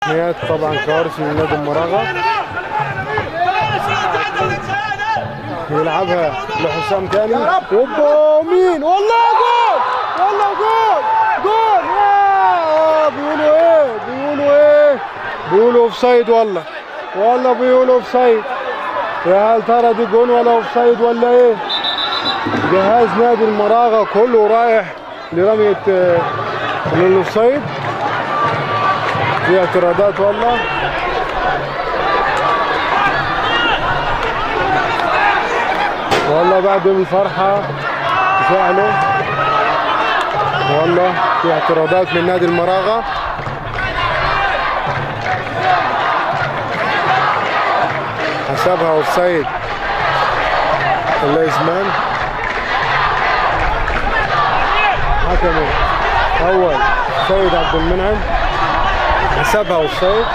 ركنيات طبعا كوارث من نادي المراغه. يلعبها لحسام تاني، اوبا مين؟ والله جول، والله جول، جول. بيقولوا ايه؟ بيقولوا ايه؟ بيقولوا offside. والله والله بيقولوا offside. يا هل ترى دي جون ولا offside ولا ايه؟ جهاز نادي المراغه كله رايح لرميه لل offside. في اعتراضات والله. والله بعد الفرحة زعلوا والله. في اعتراضات من نادي المراغه. حسبها offside الليزمان. حكم اول سيد عبد المنعم حسبها offside.